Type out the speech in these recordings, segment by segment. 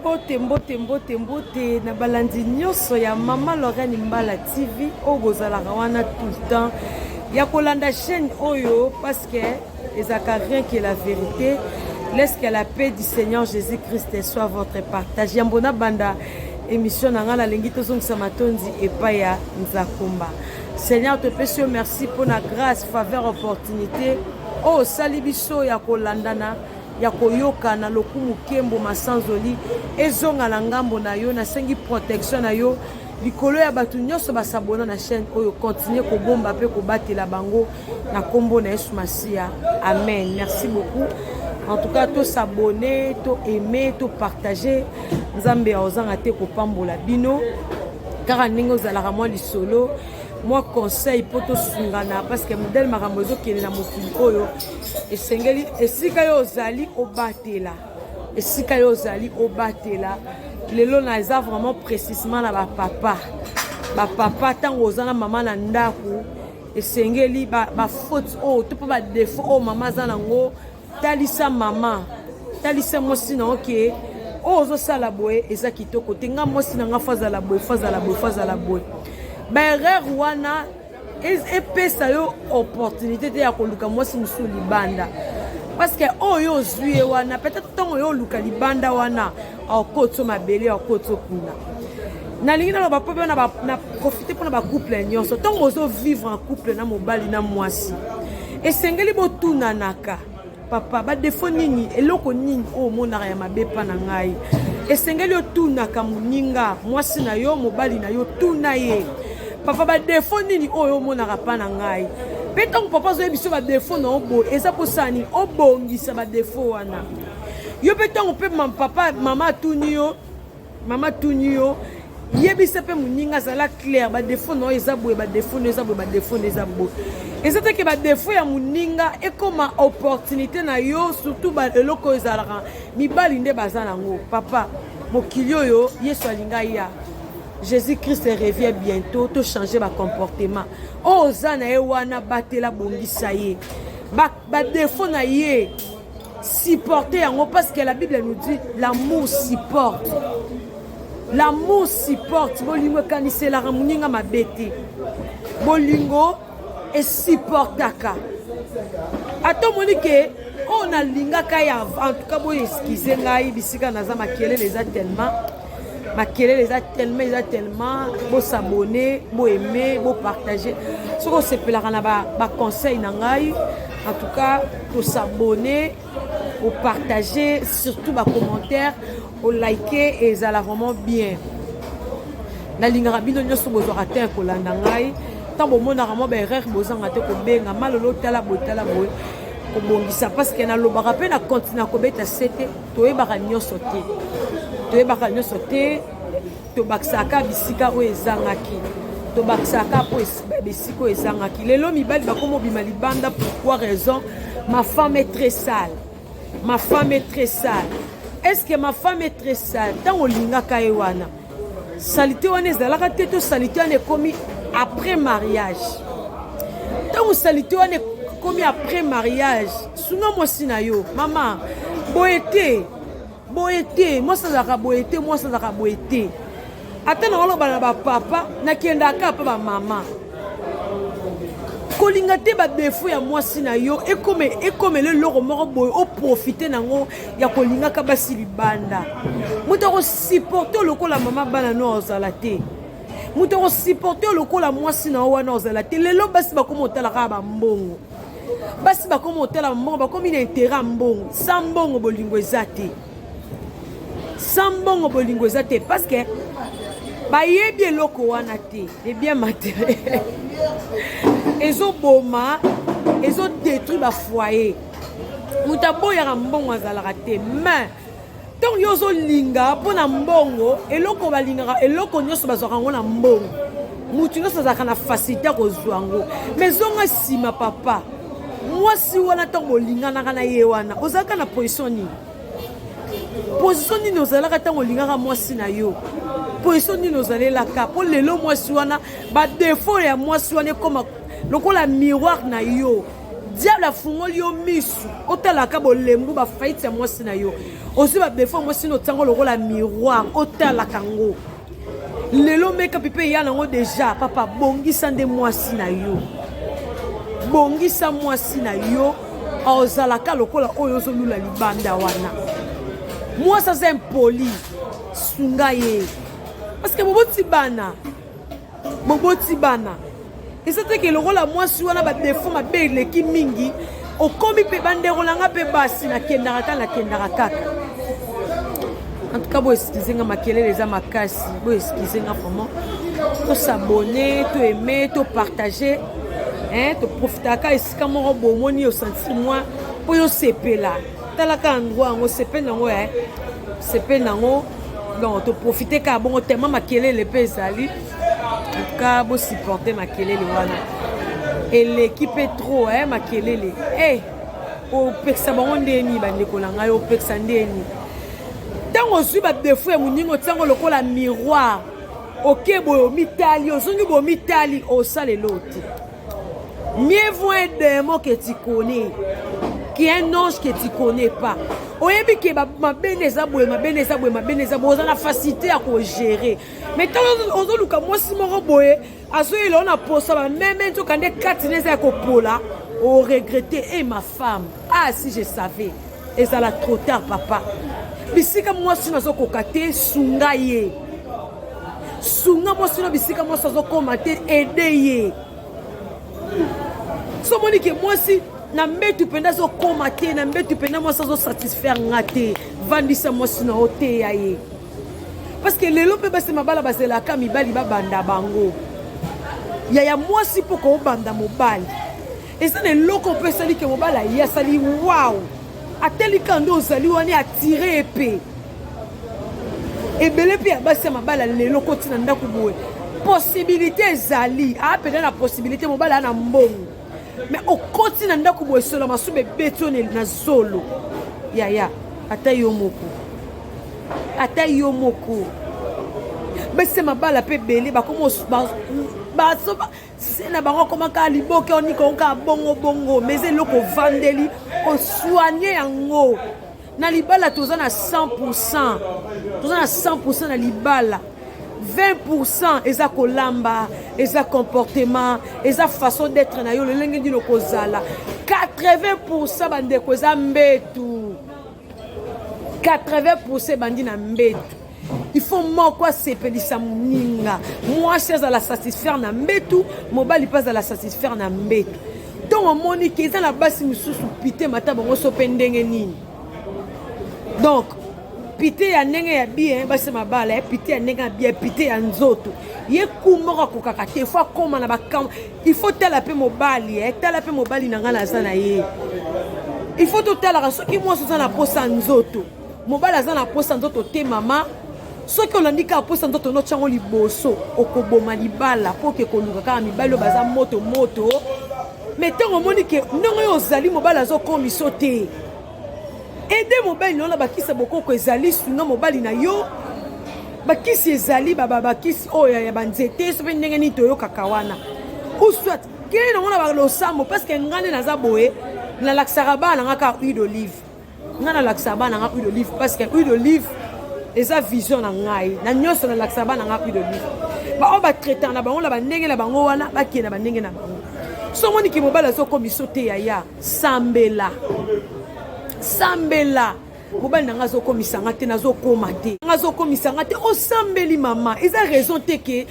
Mbote, mbote, mbote, mbote na balandi nyonso ya Mama Lorraine Mbala TV oyo bozalaka wana tout le temps ya kolanda chaîne oyo parce que ezalaka rien que la vérité. Laisse que la paix du Seigneur Jésus-Christ soit votre partage. Yambo na banda émission na nga nalingi tozongisa matondi epai ya Nzakomba. Seigneur, topesi yo merci mpo na grâce, faveur, opportunité oyo osali biso ya kolandana ya koyokana. Lokumu, nkembo, masanzoli ezonga na ngambo na yo. Nasengi protection na yo likolo ya bato nyonso basabona na chaîne oyo. Continue kobomba mpe kobatela bango na nkombo na Yesu Masiya, amen. Merci beaucoup. En tout cas, tosabonner, to aimer, to partager. Nzambe aozanga te kopambola bino kaka ndenge ozalaka. Mwa lisolo, mwa conseil mpo tosungana, parce que modèle makambo ezokende na mokili oyo, esengeli esika yo ozali obatela, esika yo ozali obatela. Lelo na eza vraiment précisement na bapapa. Bapapa, ntango oza na mama na ndako, esengeli bafaute oyo to mpo badéfaut oyo mama aza nango, talisa mama, talisa mwasi na oke oyo ozosala boye eza kitoko te. Nga mwasi na nga, faut azala boye, faut azala boye, faut azala boye. Baerreur wana epesa yo opportunité te ya koluka mwasi mosusu libanda, parce que oyo ozwi ye wana, peut-être ntango oyo oluka libanda wana, akotso mabele, akotso kuna. Nalingi naloba mpo mpe na profite mpona bacouple nyonso. Ntango bozovivre en couple na mobali na mwasi, esengeli botunanaka: papa, badéfaut nini, eloko nini oyo omonaka ya mabe mpa na ngai? Esengeli otunaka moninga, mwasi na yo, mobali na yo. Tuna ye: papa, badéfaut nini oyo omonaka mpa na ngai? Mpe ntango papa azoyebi biso badéfaut na yo boye, eza mposala nini? Obongisa badéfaut wana. Yo mpe, ntango mpe papa, mama atuni yo, mama atuni yo, yebisa mpe moninga, azala clair: badéfaut na yo eza boye, badéfaut na yo eza boye, badéfaut na yo eza boye. Eza te que badéfaut ya moninga ekóma opportunité na yo. Surtout eloko oyo ezalaka, mibali nde baza nango. Papa, mokili oyo, Yesu alinga ya Jésus Christ revient bientôt. Tochange bacomportement. Oyo oza na ye wana, batela, bongisa ye. Badéfaut na ye, supporter yango, parce que la Bible nous dit: l'amour supporte, l'amour supporte. Bolingo ekaniselaka moninga mabe te. Bolingo esupportaka. Ata omoni que oyo nalingaka ya, en tout cas boyo, excuse ngai, bisika naza makelele eza tellement, makelele eza tellement, eza tellement. Bosabonner, boaimer, bopartager soki osepelaka na baconseil na ngai. En tout cas, tosabonner, opartager, surtout bacommentaire, olike, ezala vraiment bien. Nalingaka bino nyonso bozwaka te kolanda ngai. Ntango bomonaka mwa baerreur, bozanga te kobenga malolo: tala boye, tala boye, kobongisa, parce que nalobaka mpe na continue kobeta se te. Toyebaka nyonso te, toyebaka nyonso te. Tobakisaka bisika oyo ezangaki, tobakisaka mpo bisika oyo ezangaki. Lelo mibali bakoma obima libanda. Pourquoi raison? Ma femme est très sale, ma femme est très sale. Est ce que ma femme est très sale? Ntango olingaka ye wana, saleté wana ezalaka te? To saleté wana ekomi après mariage? Ntango saleté wana ekomi après mariage, sunga mwasi na yo: mama, boye te, boye te. Mwasi azalaka boye te, mwasi azalaka boye te. Ata na oloba na bapapa, nakendaka mpe bamama, kolinga te badéfaut ya mwasi na yo ekomela eloko moko boye oprofite nango ya kolingaka basi libanda. Moto akosupporte lokola mama bana no ozala te, moto akosupporte lokola mwasi na yo wana ozala te. Lelo basi bakoma otala kaka bambongo, basi bakoma otala mbongo, bakomi na intérêt ya mbongo. Sans mbongo bolingo eza te, sans mbongo bolingo eza te, parce que bayebi eloko wana te. Le bien matériel ezoboma, ezodétruire bafoyer. Moto aboyaka mbongo azalaka te, mais ntango yo ozolinga mpo na mbongo, eloko balingaka, eloko nyonso bazwaka yango na mbongo. Motu nyonso azalaka na facilité ya kozwa yango. Mais zonga nsima, papa, mwasi wana, ntango bolinganaka na ye wana, ozalaka na position nini? Position nini ozalaka ntango olingaka mwasi na yo? Position nini ozalelaka? Mpo lelo mwasi wana, badéfaut ya mwasi wana ekóma lokola miroir na yo. Diable afungoli yo misu, otalaka bolembu ba faillite ya mwasi na yo. Ozwi ba défaut mwasi na otiango lokola miroir, otalaka ngo. Lelo makeup mpe eya nango deja. Papa, bongisa nde mwasi na yo, bongisa mwasi na yo, ozalaka lokola oyo ozolula libanda wana. Mwasi aza impoli, sunga ye, parce que boboti bana, boboti bana. Eza te ke lokola mwasi wana badefo mabe eleki mingi, okomi mpe bandeko na nga mpe basi nakendaka kaka, nakendaka kaka. En tout cas, bo excuse nga, makelele eza makasi, bo excuse nga vraiment. To s'abonner, to aimer, to partager, hein, to profitaka esika moko bomoni osentir moi mpo yo sepela. Talaka endroit yango, sepeli nango, eh, sepeli nango. Donc to profite kaka bongo, tellement makelele mpe ezali. En tout cas, bo supporter makelele wana eleki mpe trop, eh, makelele, eh, opekisa bango ndeni, bandeko na ngai, opekisa ndeni. Ntango ozwi badefo ya moninga, otiango lokola miroir, oke boye omitali, ozongi boye omitali, osala eloko te. Mieux vaut un démon que tu connais qu'un ange que tu connais pas. Oyebi ke mabene eza boye, mabene eza boye, mabene eza boye, oza na facilité ya kogérer. Mais ntango ozoluka mwasi moko boye, azoyela o na posa bameme, nzoka nde kati na eza ya kopola, oregrete. E ma femme, ah, si je savais, ezala trop tard. Papa, bisika mwasi no azokoka te, sunga ye, sunga mwasi no. Bisika mwasi azokoma te, aide ye. So omoni ke mwasi na mbetu mpenza azokoma te, na mbetu mpenza mwasi azosatisfaire nga te, vandisa mwasi na yo, teya ye. Parce que lelo mpe basi mabala bazelaka mibali babanda bango. Yaya, mwasi mpo koobanda mobali, eza na eloko mpe esali ke mobali aye, asali wow, atelika nde ozali wana, atire ye. Mpe ebele mpe ya basi ya mabala lelo, koti na ndako boye, possibilité ezali, apena na possibilité, mobali aa na mbongo, mais okoti na ndako boye, solo masuba ebeti yo na zolo. Yaya, ata yo moko, ata yo moko. Basi mabala mpe ebele bakoma se na bango, akomaka liboke, onika kaka bongo bongo. Mais eza eloko ovandeli, osoigne yango na libala. Toza na 100, toza na 100 na libala. 20 eza kolamba, eza comportement, eza façon d'être na yo, lolenge nini okozala. 80, bandeko, eza mbetu. 80 ebandi na mbetu. Il faut moko asepelisa moninga. Mwasi azala satisfaire na mbetu, mobali mpe azala satisfaire na mbetu. Ntongo omoni ke eza na basi mosusu, pite mata bango so mpe ndenge nini. Donc pite ya ndenge ya bien, basi mabala ya pite ya ndenge ya bien, pite ya nzoto, ye ku moko akokaka te, faut akóma na bakamp. Il faut tala mpe mobali, eh, tala mpe mobali na ngai naza na ye. Il faut totalaka soki mwasi oza na posa nzoto, mobali aza na posa nzoto te. Mama, soki olandi kaka posa nzoto notyango liboso, okoboma libala, mpo oke koluka kaka mibali oyo baza moto moto. Mais ntango omoni ke ndenge oyo ozali, mobali azokomiso te, aide mobali na yo na bakisi ya bokoko ezali, sunga mobali na yo. Bakisi ezali, bakisi oyo ya banzete, so mpe ndenge nini toyokaka wana, ou soit kei nango na balosambo. Parce que ngai nde naza boye, nalakisaka bana na nga kaka huile d'olive. Ngai nalakisaka bana na nga huile d'olive, parce que huile d'olive eza vision na ngai na nyonso. Nalakisaka bana na nga huile d'olive. Baoyo batraitaka na bango na bandenge na bango wana, bakende na bandenge na bango. So omoniki mobali azokomiso te, yaya, sambela, sambela. Mobali na nga azokomisa nga te, nazokoma te, nga azokomisa nga te. Osambeli, mama, eza raison te ke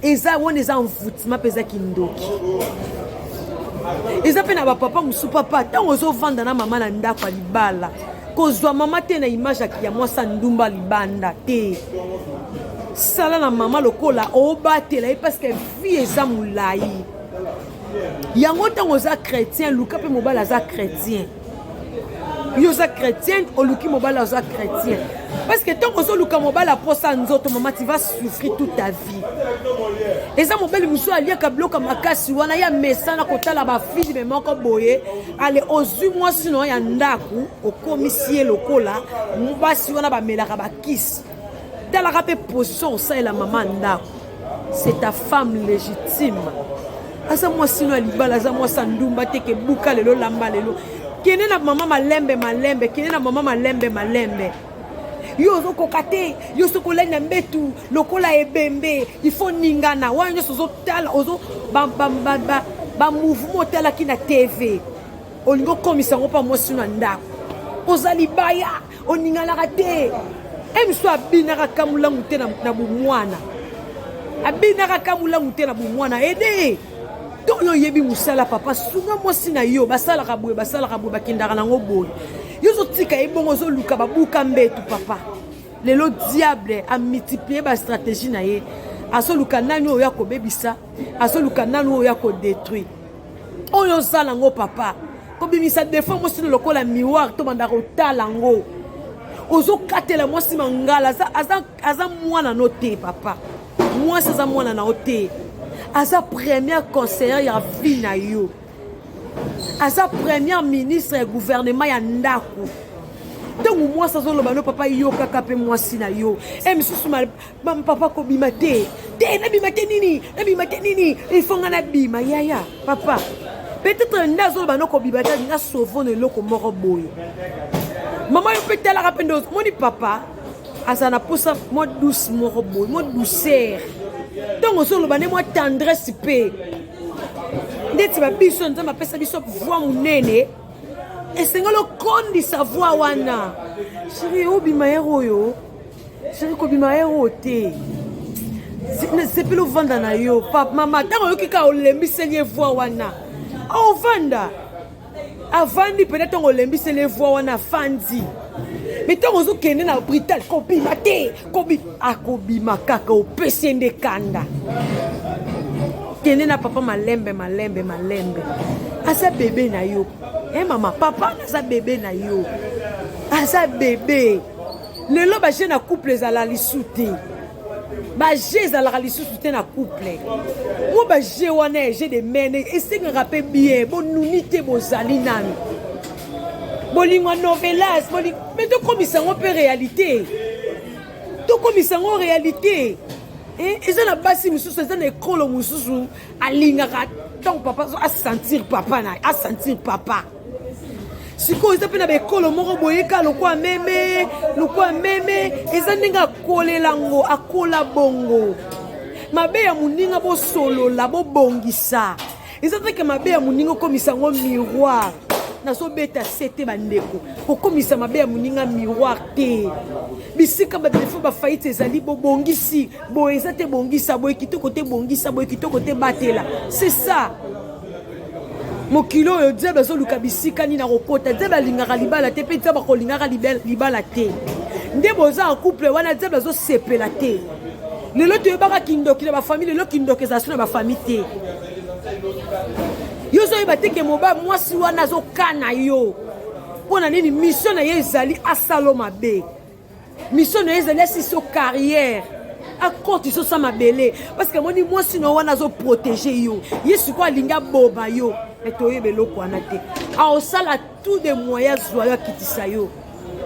eza wana, eza envoûtement mpe eza kindoki. Eza mpe na bapapa mosusu. Papa, ntango ozovanda na mama na ndako ya libala, kozwa mama te na image ya mwasi ya ndumba libanda te. Sala na mama lokola obatela ye, parce que vie eza molai. Yango ntango oza chrétien, luka mpe mobali aza chrétien. Yo oza chrétienne, oluki mobali aza chrétien, parce que ntango ozoluka mobali aposa nzoto, mama, tu vas souffrir toute ta vie. Eza mobali mosusu aliaka biloko makasi wana, ya mesana kotala bafilme moko boye. Ale, ozwi mwasi na yo ya ndako, okomisi ye lokola basi wana bamelaka bakisi. Talaka mpe position osalela mama ndako, c'est ta femme légitime. Aza mwasi no ya libala, aza mwasi ya ndumba te ke buka lelo lamba lelo. Kende na mama malembe malembe, kende na mama malembe malembe. Yo ozokoka te, yo soki olali na mbetu lokola ebembe, il faut ningana wana nyonso ozotala ozo ba, ba, ba, ba, ba mouvement otalaki na TV olingi okomisa yango mpa mwasi na ndako, oza libaya oninganaka te. E mosusu abinaka kamulangu te na bomwana, abinaka kamulangu te na bomwana ede to yo oyebi mosala papa, sunga mwasi na yo, basalaka boye, basalaka boye, bakendaka nango boye, yo ozotika ye bongo, ozoluka babuka mbetu papa. Lelo diable amultiplie bastratégie na ye, azoluka nani oyo akobebisa, azoluka nani oyo akodétruire. Oyo ozala yango papa, kobimisa defo mwasi no lokola miroir, to bandaka kotala yango, ozokatela mwasi mangala. Aza, aza, aza mwana no te papa, mwasi aza mwana na yo te, aza première conseillère ya vie na yo, aza première ministre ya gouvernement ya ndako. Ntango mwasi azoloba no papa, yokaka mpe mwasi na yo. E misusu papa, kobima te te, nabima te nini, nabima te nini, ifonga nabima yaya papa. Peut-être nde azoloba no kobima te, alinga sauve na eloko moko boye. Mama, yo mpe talaka mpe nde omoni papa azala na posa mwa douce moko boye, mwa douceur ntango ozoloba nde mwa tendresse mpe ndeti babiso Nzambe apesa biso voix monene, esengeli okondisa voix wana. Chéri, obima ere oyo, chéri, kobima ere oyo te, sepeli ovanda na yo. Papa, mama, ntango oyoki kaka olembiseli ye voix wana, ovanda, avandi pena. Ntango olembiseli ye voix wana, afandi. Me ntango ozokende na brutal, kobima te, kobi akobima kaka, opesi ye nde kanda. Kende na papa malembe malembe malembe, aza bebe na yo. E mama, papa aza bebe na yo, aza bebe. Lelo bajeu na couple ezala lisu te, bajeu ezalaka lisusu te na couple. Mo bajeu wana ya jeu de mene esengaka mpe bien bonuni te, bozali nanu bolingo ya novelas, me tokomisa yango mpe réalité, tokomisa yango réalité. Eza na basi mosusu, eza na ekolo mosusu, alingaka ntango papa asentir papa na asentir papa. Sikoyo eza mpe na baekolo moko boyeka lokwa meme, lokwa meme eza ndenge akolela yango, akola bongo. Mabe ya moninga bosolola, bobongisa. Eza teke mabe ya moninga okomisa yango miroir. Nazobeta se te bandeko, kokomisa mabe ya moninga miroir te. Bisika badefo bafaite ezali, bobongisi boye eza te, bongisa boye kitoko te, bongisa boye kitoko te, batela. C'est ça mokili oyo. Diable azoluka bisika nini akokota. Diable alingaka libala te, mpe diable akolingaka libala te. Nde boza en couple wana, diable azosepela te. Lelo toyebaka kindoki na bafamille, lelo kindoki ezala so na bafamille te. Yo ozoyeba te ke moba mwasi wana azokana yo mpo na nini. Mission na ye ezali asalo mabe, mission na ye ezali asisi yo carrière, akotisa osa mabele, parce que amoni mwasi na wana azoprotege yo, ye sikoyo alingi aboma yo. Me toyeba eloko wana te, aosala tout de moyen azwa yo, akitisa yo.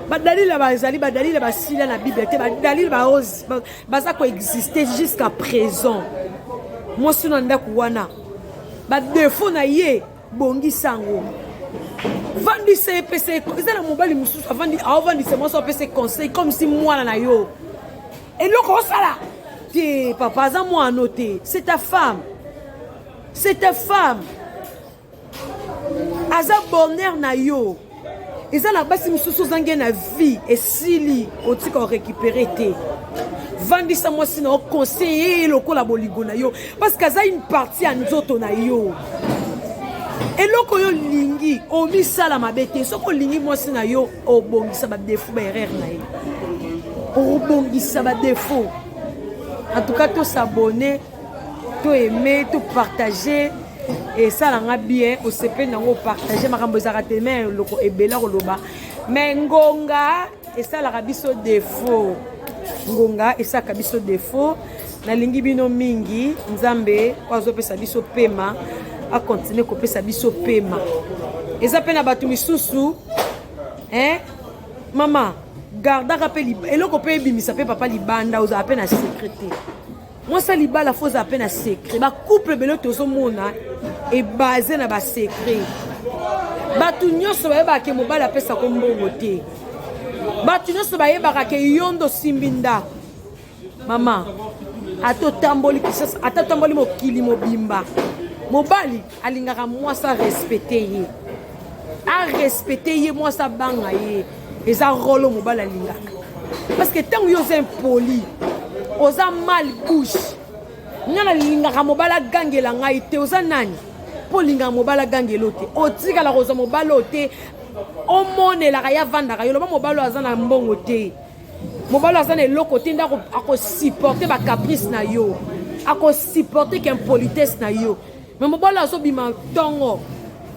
Badalila bazali, badalila basila na Bible te, badalila baza koexiste jusqu'à présent. Mwasi na ndako wana, badefo na ye bongisa yango, vandisa ye, pesa ye. Eza na mobali mosusu avandi, aovandisa mwasi, apesa ye conseil comme si mwana na yo. Eloko osala te papa, aza mwana te, c'est ta femme, c'est ta femme, aza bonheur na yo. Eza na basi mosusu ozangi na vie, esili, otika orécupere te. Vandisa mwasi na yo, conseiller ye lokola bolingo na yo, parce que aza une partie ya nzoto na yo. Eloko oyo olingi, omisala mabe te. Soki olingi mwasi na yo, obongisa badefo, baerreur na ye, obongisa badefo. En tout cas, tosabonner, toaime, topartage, esalanga bien. Osepeli nango, opartage. Makambo ezalaka te, me eloko ebele koloba, me ngonga esalaka biso défaut, ngonga esalaka biso défaut. Nalingi bino mingi. Nzambe oyo azopesa biso pema, akontinue kopesa biso pema. Eza mpe na bato misusu, hein? Mama, gardaka mpe eloko mpe ebimisa mpe papa libanda, ozala mpe na secret te. Mwasi ya libala fo ozala mpe na secret. Bacouple ebele tozomona ebase na basecret. Bato nyonso bayebaka ke mobali apesako mbongo te. Bato nyonso bayebaka ke yo nde osimbi ndako. Mama, ata otamboli Kinshasa, ata otamboli mokili mobimba, mobali alingaka mwasi arespecte ye, arespecte ye, mwasi abanga ye. Eza role mobali alingaka, parce que ntango yo oza impoli, oza mal bouche. Nga nalingaka mobali agangela ngai te. Oza nani mpo olingaka mobali agangela te? Otikala kozwa mobali oyo te, omonelaka ye, avandaka yo, loba mobali oyo aza na mbongo te, mobali aza na eloko te, nde akosupporte bacaprice na yo, akosupporte ke impolitesse na yo. Me mobali azobima ntongo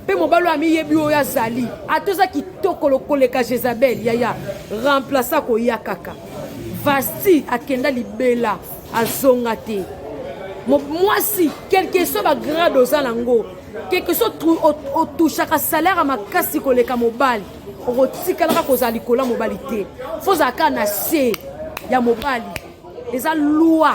mpe mobali oyo amiyebi oyo azali, ata oza kitoko lokoleka Jezabel, yaya remplace akoya kaka. Vasti akenda libela, azonga te. Mwasi, quelque soit bagrade oza nango, quelque soit otushaka salaire ya makasi koleka mobali, okotikalaka kozala likolo ya mobali te. Fo ozala kaka na se ya mobali, eza loi,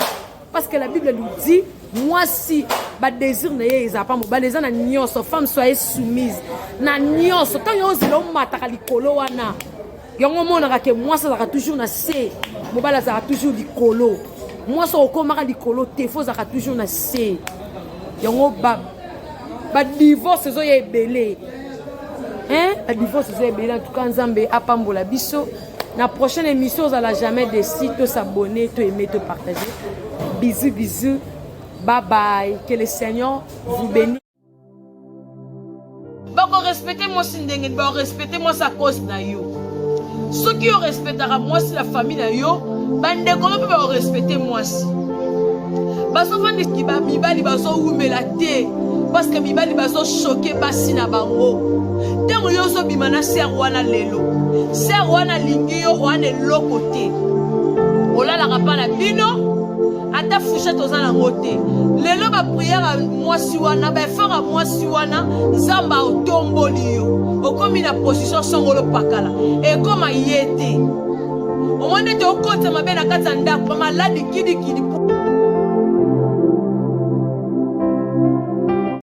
parce que la Bible nous dit mwasi badésir na ye ezala pa mobali, eza na nyonso. Femme, soyez soumise na nyonso. Ntango yo ozela omataka likolo wana, yango omonaka ke mwasi azalaka toujours na se, mobali azalaka toujours likolo. Mwasi okomaka likolo te, fo ozalaka toujours na se. Yango badivorce ezoya ebele, hein? Badivorce ezoya ebele. En tout cas, Nzambe apambola biso. Na prochaine émission, ozala jamais déçu. To s'abonner, to aimer, to partager. Bisous, bisous, bye bye, que le Seigneur vous bénisse. Bakorespecte mwasi ndenge nini? Bakorespecte mwasi à cause na yo. Soki yo respectaka mwasi na famille na yo, bandeko no mpe bakorespecte mwasi. Bazofandisi mibali bazowumela te, parce que mibali bazochoke basi na bango. Ntango yo ozobima na ser wana lelo, ser wana alingi yo wana eloko te, olalaka mpa na bino, ata fourchette oza nango te. Lelo bapriere ya mwasi wana, baeffort ya mwasi wana, Nzambe otomboli yo, okomi na position songolo pakala, ekoma ye te. Omoni ete okotisa mabe na kati ya ndako, bamaladi kidikidi.